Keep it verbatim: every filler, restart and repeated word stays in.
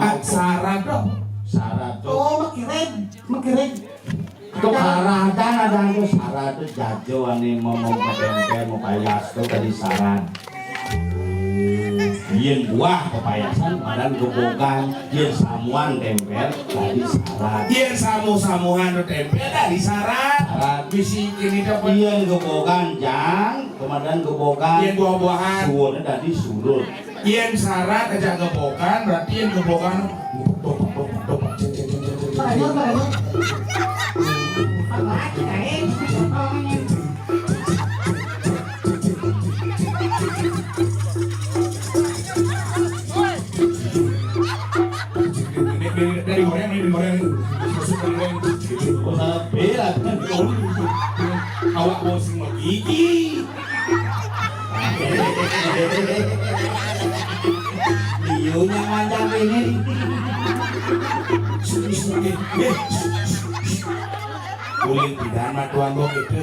Ah, syarat dong. Syarat tuh. Oh, makiring, makiring. Tuh syarat, ada tuh syarat tuh jajo ane mau mau tempel mau payas tuh tadi syarat. Yen buah pepayasan madan gebogan, yen samuan tempel tadi syarat. Yen samu-samuan tempel tadi syarat. Syarat. Bisi kini dapat. Yen gebogan jang, kemadan gebogan. Yen buah-buahan. Suwone tadi surut. Yen syarat aja gebogan, berarti yen gebogan. Banyak, banyak. Apa lagi, Kain? Ini, ini, ini digoreng, ini digoreng. Masuk ke goreng. Oh, salah bela. Awak bosing mau gigi. Diunya manjang ini. Kulit pidana tuan bok itu.